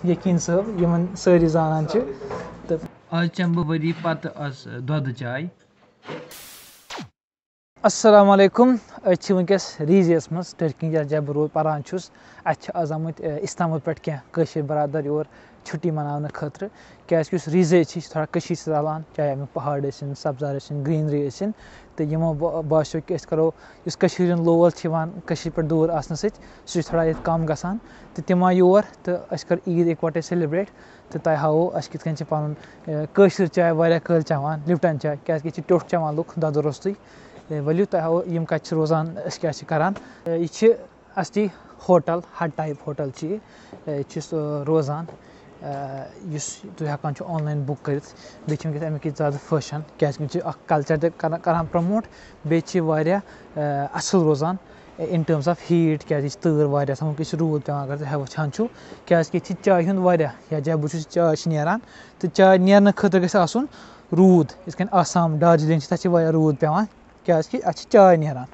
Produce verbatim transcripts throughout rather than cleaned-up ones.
یقیٖن صٲب، یِمن سٲری زانان چھِ۔ تہٕ آز چٮ۪مہٕ بہٕ ؤری پتہٕ آز دۄدٕ چاے۔ السلام علیکم۔ أسۍ چھِ وٕنکیٚس ریٖزیَس منٛز، ٹٔرکی یَتھ جایہِ بہٕ روز پَران چھُس۔ اَسہِ چھِ آز آمٕتۍ، اَ، اِستانبُل پٮ۪ٹھ کینٛہہ کٲشِر بَرادَر یور چھُٹی مَناونہٕ خٲطرٕ، کیٛازِکہِ یُس ریٖزے چھِ، یہِ چھِ تھوڑا کٔشیٖرِ سۭتۍ رَلان، چاہے اَمیُک پہاڑ ٲسِن، سبزار ٲسِن، گرٛیٖنری ٲسِن۔ تہٕ یِمو با-، باسیو کہِ أسۍ کَرو، یُس کٔشیٖرِ ہُنٛد لول چھِ یِوان کٔشیٖرِ پٮ۪ٹھ دوٗر آسنہٕ سۭتۍ، سُہ چھُ تھوڑا ییٚتہِ کَم گژھان۔ تہٕ تِم آے یور تہٕ اَسہِ کٔر عیٖد اِکوَٹَے سیلِبریٹ۔ تہٕ تۄہہِ ہاوو أسۍ کِتھ کٔنۍ چھِ پَنُن، اے، کٲشِر چاے واریاہ کٲلۍ چٮ۪وان، لِپٹَن چاے، کیٛازِکہِ یہِ چھِ ٹیوٚٹھ چٮ۪وان لُکھ دۄدٕ روٚستُے۔ اے، ؤلِو تۄہہِ ہاوو یِم کَتہِ چھِ روزان، أسۍ کیٛاہ چھِ کَران۔ اے، یہِ چھِ اَصلی ہوٹَل، ہَٹ ٹایپ ہوٹَل چھِ یہِ۔ اے، ییٚتہِ چھِ سُہ روزان، اے، یُس تُہۍ ہٮ۪کان چھِو آن لاین بُک کٔرِتھ۔ بیٚیہِ چھِ وٕنکیٚس اَمِکۍ ییٚتہِ زیادٕ فٲشَن، کیٛازِکہِ یِم چھِ اَکھ کَلچَر تہِ کَران، کَران پرٛموٹ، بیٚیہِ چھِ واریاہ، اے، اَصٕل روزان۔ In terms of heat، کیٛازِ یہِ چھِ تۭر واریاہ آسان، وٕنکیٚس چھِ روٗد پٮ۪وان، اگر تُہۍ وٕچھان چھُو، کیٛازِکہِ ییٚتہِ چھِ چایہِ ہُنٛد واریاہ، یَتھ جایہِ بہٕ چھُس، چاے چھِ نیران، تہٕ چاے نیرنہٕ خٲطرٕ گژھِ آسُن روٗد۔ یِتھ کٔنۍ آسام، دارجلِنٛگ چھِ، تَتہِ چھِ واریاہ روٗد پٮ۪وان، کیٛازِکہِ اَتہِ چھِ چاے نیران۔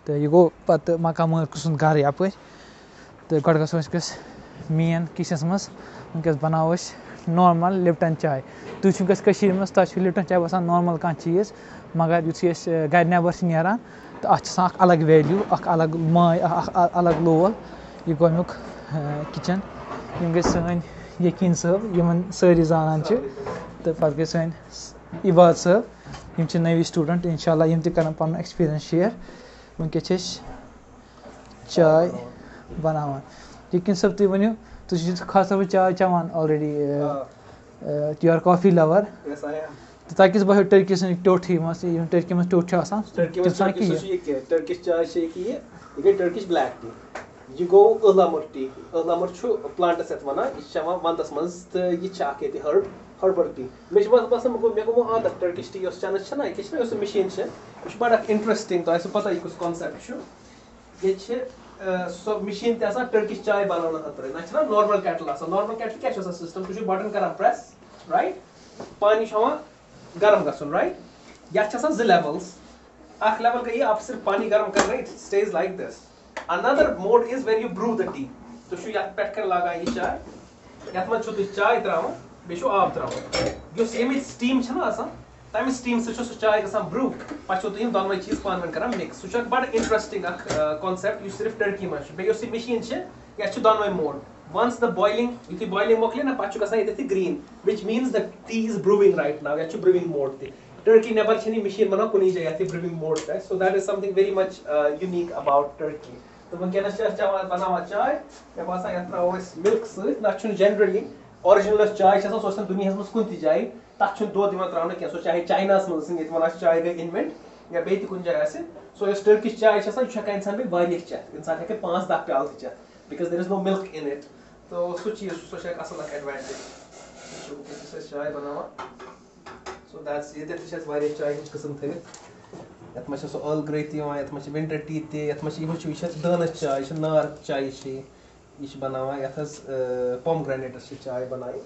تہٕ یہِ گوٚو پَتہٕ مقام مٲلکہٕ سُنٛد گَرٕ یَپٲرۍ۔ تہٕ گۄڈٕ گژھو أسۍ وٕنکیٚس مین کِچنَس منٛز، وٕنکیٚس بَناوو أسۍ نارمَل لِپٹَن چاے۔ تُہۍ چھِو وٕنکیٚس کٔشیٖرِ منٛز، تۄہہِ چھُ لِپٹَن چاے باسان نارمَل کانٛہہ چیٖز، مگر یُتھُے أسۍ، اَ، گَرِ نٮ۪بَر چھِ نیران، تہٕ اَتھ چھِ آسان اَکھ الگ ویلیوٗ، اَکھ الگ ماے، اَ-، اَکھ اَ-، الگ لول۔ یہِ گوٚو اَمیُک، اَ، کِچَن۔ یِم گٔے سٲنۍ یقیٖن صٲب، یِمَن سٲری زانان چھِ۔ تہٕ پَتہٕ گٔے سٲنۍ عباد صٲب، یِم چھِ نٔوی سٹوٗڈنٛٹ، اِنشاء اللہ یِم تہِ کَرَن پَنُن ایکسپیٖرینٕس شِیَر۔ وٕنکیٚس چھِ أسۍ چاے بَناوان۔ یقیٖن صٲب، تُہۍ ؤنِو، تُہۍ چھِو خاص طور پٲٹھۍ چاے چٮ۪وان already، آ۔ You are coffee lover۔ Yes, I am۔ تہٕ تۄہہِ کِژھ باسیو ٹٔرکی سٕنٛز ٹیوٚٹھ، یِم ٲسۍ، یِم ٹٔرکی منٛز ٹیوٚٹھ چھِ آسان، ٹٔرکی منٛز تِم چھِ آسان ٹٔرکی، سُہ کِہیٖنۍ؟ چھُ یہِ کہِ ٹٔرکِش چاے چھِ یہِ کہِ یہِ، یہِ گٔے ٹٔرکِش بلیک ٹی۔ یہِ گوٚو ٲلامُر ٹی۔ ٲلامُر چھُ پلانٹس یَتھ وَنان، یہِ چھِ چٮ۪وان وَندَس منٛز، تہٕ یہِ چھِ اَکھ ییٚتہِ ہرب، ہربل ٹی۔ مےٚ چھِ بس-، باسان، مےٚ گوٚو، مےٚ گوٚو وۄنۍ عادت ٹٔرکِش ٹی یۄس چٮ۪نٕچ چھَنہ، یہِ کیٛاہ چھِ یۄس یہِ مِشیٖن چھِ، یہِ چھُ بَڑٕ اَکھ اِنٹرٛسٹِنٛگ، تۄہہِ آسِوٕ پَتہ یہِ کُس کانسیپٹ چھُ۔ ییٚتہِ چھِ، آ، سۄ مِشیٖن تہِ آسان ٹٔرکِش چاے بَناونہٕ خٲطرٕ، نہ چھِنہ نارمل کیٹل آسان، نارمل کیٹل کیٛاہ چھُ آسان سِسٹَم، سُہ چھُ بٹن کَران پرٛٮ۪س، رایٹ، پانی چھُ ہٮ۪وان گرم گژھُن، رایٹ۔ یَتھ چھِ آسان زٕ لیولٕز، اَکھ لیول گٔے یہِ، آپ صرف پانی گرم کر رہے، it stays like this۔ Another mode is when you brew the tea۔ تُہۍ چھِو یَتھ پٮ۪ٹھ کَنۍ لاگان یہِ چاے، یَتھ منٛز چھِو تُہۍ چاے ترٛاوان، بیٚیہِ چھُو آب ترٛاوان۔ یُس ییٚمِچ سِٹیٖم چھَنہ آسان، تَمہِ سِٹیٖم سۭتۍ چھُ سُہ چاے گژھان برٛو۔ پَتہٕ چھِو تُہۍ یِم دۄنوَے چیٖز پانہٕ ؤنۍ کَران مِکٕس۔ سُہ چھُ اَکھ بَڑٕ اِنٹرٛسٹِنٛگ اَکھ، آ، کانسیپٹ، یُس صرف ٹٔرکی منٛز چھُ۔ بیٚیہِ یۄس یہِ مِشیٖن چھِ، یَتھ چھُ دۄنوَے موڈ۔ Once the boiling، یُتھُے بوائلنگ مۄکلہِ نہ، پَتہٕ چھُ گژھان ییٚتٮ۪تھ یہِ green, which means the tea is brewing right now۔ یَتھ چھُ برٛوِنٛگ موڈ تہِ۔ ٹٔرکی نٮ۪بر چھَنہٕ یہِ مِشیٖن بَنان کُنی جایہِ، یَتھ یہِ برٛوِنٛگ موڈ چھُ اَسہِ۔ So that is something very much, uh, unique about Turkey۔ تہٕ وٕنکیٚنَس چھِ أسۍ چٮ۪وان، بَناوان چاے۔ مےٚ باسان، یَتھ ترٛاوو أسۍ مِلک سۭتۍ۔ نَتہٕ چھُنہٕ جنرلی آرجِنل یۄس چاے چھِ آسان، سۄ ٲسِن دُنیاہَس منٛز کُنہِ تہِ جایہِ، تَتھ چھُنہٕ دۄد یِوان ترٛاونہٕ کینٛہہ۔ سۄ چاہے چایناہَس منٛز ٲسِن، ییٚتہِ وَنان چھِ چاے گٔے اِنوینٹ، یا بیٚیہِ تہِ کُنہِ جایہِ آسہِ، سۄ یۄس ٹٔرکِش چاے چھِ آسان، یہِ چھُ ہٮ۪کان اِنسان بیٚیہِ واریاہ چٮ۪تھ۔ اِنسان ہٮ۪کہِ پانٛژھ دَہ پیالہٕ تہِ چٮ۪تھ، because there is no milk in it۔ تو سُہ چیٖز چھُ، سۄ چھِ اَکھ اَصٕل اَکھ ایڈوانٹیج۔ یہِ چھُ وٕنکیٚس یُس أسۍ چاے بَناوان۔ So that's، ییٚتٮ۪تھ تہِ چھِ اَسہِ واریاہ چایہِ ہِنٛدۍ قٕسٕم تھٲوِتھ۔ یَتھ منٛز چھِ سُہ Earl Grey تہِ یِوان، یَتھ منٛز چھِ winter tea تہِ، یَتھ منٛز چھِ، یہِ وٕچھِو، یہِ چھِ اَسہِ دٲنَس چاے، یہِ چھِ نار چاے چھِ یہِ۔ یہِ چھِ بَناوان یَتھ حظ، آ، pomegranate-س چھِ چاے بَناوٕنۍ۔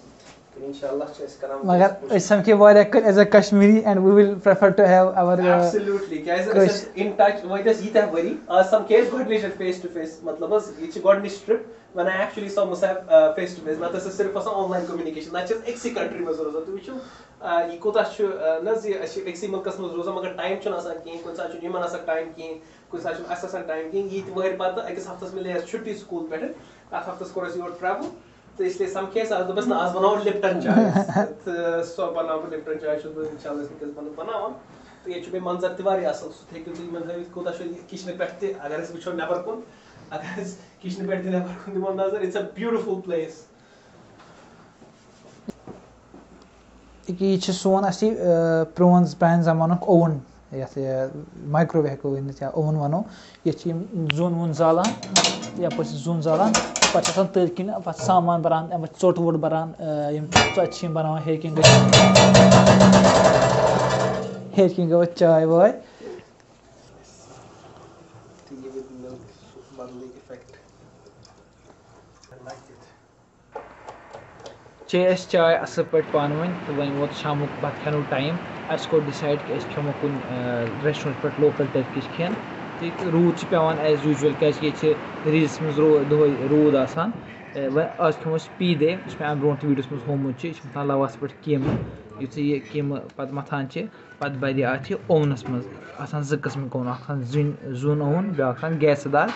تہٕ اِنشاء اللہ چھِ أسۍ کَران مگر کوٗشِش۔ أسۍ سَمکھے واریاہ کٲلۍ as a Kashmiri and we will prefer to have our, آ، Absolutely۔ کیٛازِ أسۍ کٲش- ٲسۍ in touch وٲتۍ اَسہِ ییٖتیٛاہ ؤری۔ آز سَمکھے أسۍ گۄڈٕنِچ لَٹہِ face to face، مطلب حظ، یہِ چھِ گۄڈٕنِچ trip۔ When I actually saw Musab, uh, face to face، نَتہٕ ٲس اَسہِ صرف آسان online communication، نَتہٕ چھِ أسۍ أکسٕے country منٛز روزان۔ تُہۍ وٕچھِو، آ، یہِ کوٗتاہ چھُ، آ، نہ حظ، یہِ، أسۍ چھِ أکسٕے مُلکَس منٛز روزان، مگر ٹایم چھُنہٕ آسان کِہیٖنۍ، کُنہِ ساتہٕ چھُنہٕ یِمَن آسان ٹایم کِہیٖنۍ، کُنہِ ساتہٕ چھُنہٕ اَسہِ آسان ٹایم کِہیٖنۍ۔ ییٚتہِ وٕہٕرۍ پَتہٕ أکِس ہفتَس مِلے اَسہِ چھُٹی سکوٗل پٮ۪ٹھٕ، اَکھ ہفتَس کوٚر اَسہِ یورٕ travel، تہٕ اِسلیے سَمکھے اَسہِ، آز دوٚپ اَسہِ، نہ، آز بَناوو لِپٹَن چاے أسۍ۔ تہٕ سۄ بَناوو بہٕ لِپٹَن چاے، چھُس بہٕ اِنشاء اللہ أزکہِ دۄہ بَناوان۔ تہٕ ییٚتہِ چھُ بیٚیہِ منظر تہِ واریاہ اَصٕل، سُہ تہِ ہیٚکِو تُہۍ یِمَن ہٲوِتھ، کوٗتاہ چھُ یہِ کِچنہٕ پٮ۪ٹھ تہِ، اگر أسۍ وٕچھو نٮ۪بَر کُن، اگر أسۍ کِچنہٕ پٮ۪ٹھ تہِ نٮ۪بَر کُن دِمو نظر، it's a beautiful place۔ یہِ چھِ سون اَصلی، آ، پرٛون، پرٛانہِ زمانُک اووُن، یَتھ، یہِ، microwave ہٮ۪کو ؤنِتھ یا اووُن وَنو۔ ییٚتہِ چھِ یِم زیُن ویُن زالان، یَپٲرۍ چھِ زیُن زالان، پَتہٕ چھِ آسان تٔتھۍ کِنۍ پَتہٕ سامان بَران، یَپٲرۍ ژوٚٹ ووٚٹ بَران، آ، یِم ژۄچہِ چھِ یِم بَناوان ہیٚرِ کِنۍ گٔے، ہیٚرِ کِنۍ گٔے وۄنۍ چاے واے۔ Tea with milk، سُہ بدلٕے effect۔ I like it۔ چے اَسہِ چاے اَصٕل پٲٹھۍ پانہٕ ؤنۍ تہٕ وۄنۍ ووت شامُک بَتہٕ کھٮ۪نُک ٹایم۔ اَسہِ کوٚر decide کہِ أسۍ کھٮ۪مو کُنہِ، آ، restaurant پٮ۪ٹھ local Turkish کھٮ۪ن۔ تہٕ روٗد چھُ پٮ۪وان as usual، کیٛازِکہِ ییٚتہِ چھِ ریٖزَس منٛز رو-، دۄہَے روٗد آسان۔ اے، وۄنۍ آز کھٮ۪مو أسۍ پی دے، یُس مےٚ اَمہِ برونٛٹھ تہِ ویٖڈیوَس منٛز ہومُت چھُ۔ یہِ چھُ مَتھان لَوَس پٮ۪ٹھ کیٖمہٕ۔ یُتھُے یہِ کیٖمہٕ پَتہٕ مَتھان چھِ، پَتہٕ بَرِ اَتھ یہِ اوونَس منٛز۔ آسان زٕ قٕسمٕکۍ اووُن، اَکھ آسان زیُن، زیُن اووُن، بیٛاکھ آسان گیسہٕ دار۔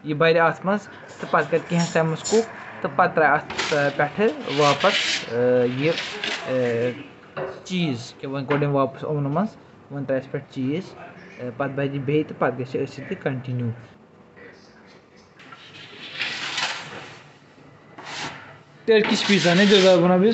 یہِ بَرِ اَتھ منٛز تہٕ پَتہٕ کَرِ کینٛہہ ٹایمَس کُک تہٕ پَتہٕ ترٛایہِ اَتھ، آ، پٮ۪ٹھٕ واپَس، آ، یہِ، آ، چیٖز، کہِ وۄنۍ کوٚڑ أمۍ واپَس اوونہٕ منٛز، وۄنۍ ترٛایَس پٮ۪ٹھ چیٖز، آ، پَتہٕ بَرِ یہِ بیٚیہِ تہٕ پَتہٕ گژھِ أتھۍ سۭتۍ تہِ continue. Turkish pizza, nedir Zargun abi?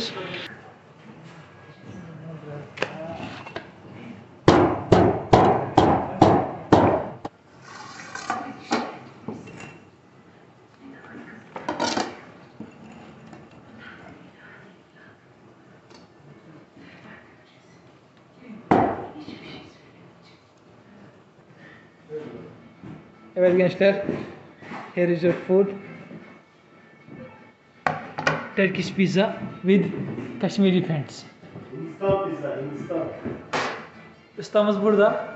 Evet gençler, here is your food. Turkish pizza with Kashmiri friends. Hindistan pizza, Hindistan. Ustamız burada.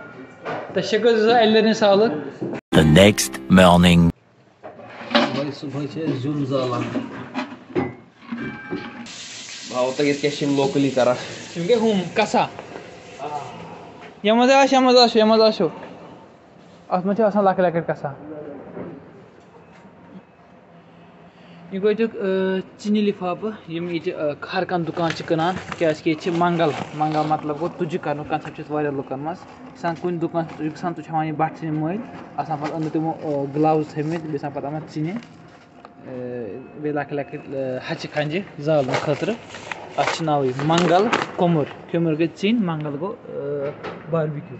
Teşekkür ederiz. Ellerine sağlık. The next morning. صُبحٲے، صُبحٲے چھِ أسۍ زیُن زالان۔ بہٕ ہاوو تۄہہِ ییٚتہِ کیٛاہ چھِ یِم locally کران۔ یِم گٔے ہُم کَسا۔ یَتھ منٛز آسہِ، یَتھ منٛز آسہِ، یَتھ منٛز آسیو۔ اَتھ منٛز چھِ آسان لۄکٕٹۍ لۄکٕٹۍ کَسا۔ یہِ گوٚو ییٚتیُک، آ، ژِنہِ لِفافہٕ، یِم ییٚتہِ، آ، ہر کانٛہہ دُکان چھِ کٕنان، کیٛازِکہِ ییٚتہِ چھِ منٛگل، منٛگل مطلب گوٚو تُجہِ کَرنُک concept چھُ ییٚتہِ واریاہ لُکَن منٛز۔ یہِ چھِ آسان کُنہِ دُکان، یہِ چھِ آسان، تُہۍ چھِ ہٮ۪وان یہِ بَٹھٕ سٕنٛدۍ مٔلۍ، آسان پَتہٕ أنٛدرٕ تِمو، آ، gloves تھٲومٕتۍ، بیٚیہِ آسان پَتہٕ اَتھ منٛز ژِنہِ، آ، بیٚیہِ لۄکٕٹۍ لۄکٕٹۍ، آ، ہَچہِ کھَنجہِ زالنہٕ خٲطرٕ۔ اَتھ چھِ ناوٕے منٛگل کوٚمُر، کیوٚمُر گٔے ژِنہِ، منٛگل گوٚو، آ، barbecue۔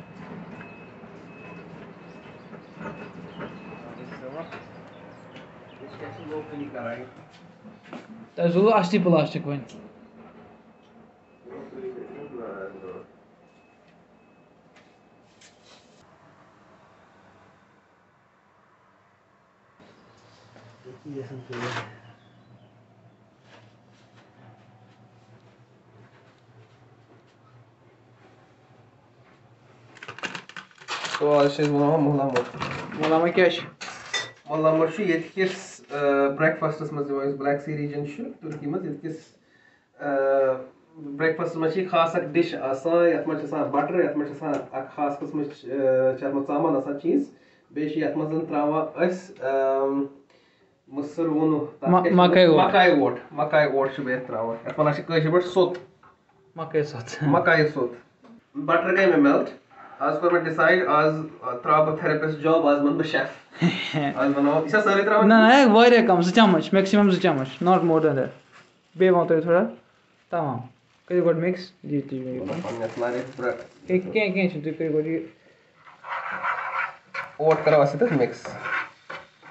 تۄہہِ زولوٕ اَصلی پلاسٹک وۄنۍ۔ تو آز چھِ أسۍ بَناوان مُہلَمُر۔ مُہلَمُر کیٛاہ چھُ؟ مُہلَمُر چھُ ییٚتہِ کِس، آ، breakfast منٛز یِوان، یُس Black Sea region چھُ تُرکی منٛز، ییٚتہِ کِس، آ، breakfast منٛز چھِ یہِ خاص اکھ dish آسان، یَتھ منٛز چھِ آسان butter، یَتھ منٛز چھِ آسان اکھ خاص قٕسمٕچ، آ، چھِ اَتھ منٛز ژامَن آسان، cheese۔ بیٚیہِ چھِ یَتھ منٛز ترٛاوان أسۍ، آم، مُسٕر ووٚنوٕ، تَتھ ما-، کیٛاہ چھِ وَنان؟ مَکٲے اوٹ۔ مَکاے اوٹ، مَکاے اوٹ چھِ بیٚیہِ اَتھ ترٛاوان۔ یَتھ وَنان چھِ کٲشِر پٲٹھۍ سوٚت۔ مَکٲے سوٚت۔ مَکاے سوٚت۔ Butter گٔے مےٚ melt۔ آز کوٚر مےٚ decide، آز، آ، ترٛاوٕ بہٕ therapist job، آز بَنہٕ بہٕ chef۔ آز بَناوو، یہِ چھا سٲرٕے ترٛاوان؟ نہ، نہ، واریاہ کَم، زٕ چمچ، maximum زٕ چمچ، not more than that۔ بیٚیہِ وَنو تۄہہِ تھوڑا، تَمام۔ کٔرِو گۄڈٕ mix، جی، تُہۍ ؤنِو۔ مطلب، پَنٕنۍ یَتھ لارِ برٛ-، ہے، کینٛہہ، کینٛہہ چھُنہٕ، تُہۍ کٔرِو گۄڈٕ یہِ۔ اوٹ کَرو اَتھ سۭتۍ mix۔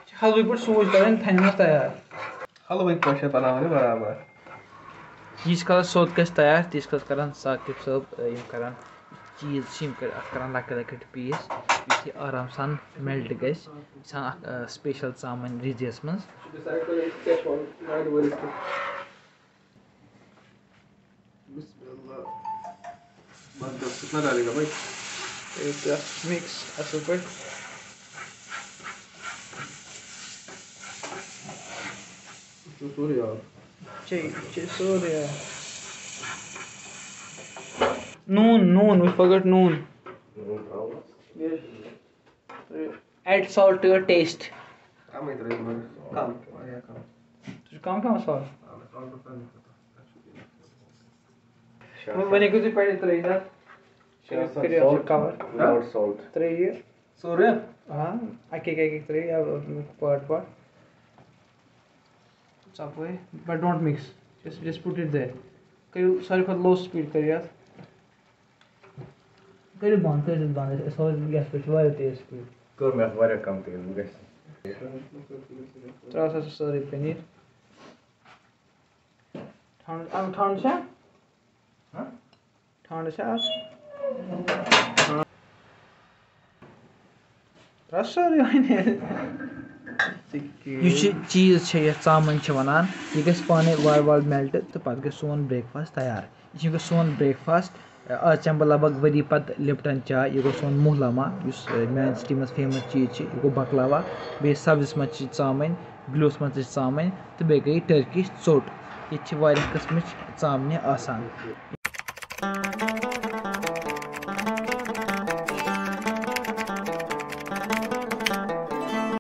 چھِ حلوٕکۍ پٲٹھۍ سوٗجۍ کَرٕنۍ تھَنہِ منٛز تیار۔ حلوٕکۍ پٲٹھۍ چھِ بَناوٕنۍ برابر۔ ییٖتِس کالَس سوٚت گژھِ تیار، تیٖتِس کالَس کَران ثاقب صٲب، یِم کَران چیٖز چھِ، یِم کَرِ-، اَتھ کَران لۄکٕٹۍ لۄکٕٹۍ piece، یُتھ یہِ آرام سان melt گژھِ۔ یہِ چھِ آسان اَکھ، آ، special ژامَن رِزِیَس منٛز۔ بِسمِ اللہ۔ بَس، بَس، کِتنا ڈالے گا بھائی؟ ایک mix اَصٕل پٲٹھۍ۔ یہِ چھُ سورُے آب۔ چے، یہِ چھُ سورُے آب۔ نوٗن، نوٗن، we forgot نوٗن۔ نوٗن ترٛاوُن۔ Yes۔ Add salt to your taste۔ کمٕے ترٲیِو مگر، کم، واریاہ کم۔ ژٕ چھُکھ کم تھاوان salt؟ آ، مےٚ throttle پنٕنۍ خٲطرٕ۔ وۄنۍ، وۄنۍ ہیٚکِو تُہۍ پنٕنۍ ترٲیِتھ اَتھ۔ شےٚ آسان کٔرِو اَتھ salt، کَوَر۔ Without salt۔ ترٛٲیِو یہِ۔ سورُے؟ آ، اَکہِ اَکہِ، اَکہِ اَکہِ ترٛٲیِو یا پاٹ پاٹ۔ ژۄپٲرۍ، but don't mix۔ Just, just put it there۔ کٔرِو ساروی کھۄتہٕ low speed کٔرِو اَتھ۔ کٔرِو بنٛد، کٔرِو بنٛد، أسۍ، أسۍ تھاوو گیسَس پٮ۪ٹھ، چھِ واریاہ تیز speed۔ کٔر مےٚ اَتھ واریاہ کم تیز، وۄنۍ گژھِ۔ ترٛاو سا سُہ سٲرٕے پٔنیٖر۔ ٹھنٛڈ، اَم، ٹھنٛڈ چھا؟ ہہ؟ ٹھنٛڈ چھا اَتھ؟ ترٛاو سٲرٕے وۄنۍ۔ یُس یہِ چیٖز چھِ، یَتھ ژامَن چھِ وَنان، یہِ گژھِ پانَے وارٕ وارٕ melt تہٕ پَتہٕ گژھِ سون breakfast تیار۔ یہِ چھِ گژھِ سون breakfast۔ آز چٮ۪مہٕ بہٕ لگ بگ ؤری پَتہٕ Lipton چاے۔ یہِ گوٚو سون مُہلَما، یُس، آ، میٛانہِ city منٛز famous چیٖز چھِ۔ یہِ گوٚو بَکلاوا، بیٚیہِ سبزَس منٛز چھِ ژامَن۔ گِلوٗس منٛز تہِ چھِ ژامَنۍ تہٕ بیٚیہِ گٔے ٹٔرکی ژوٚٹ۔ ییٚتہِ چھِ واریاہ قٕسمٕچ ژامنہِ آسان۔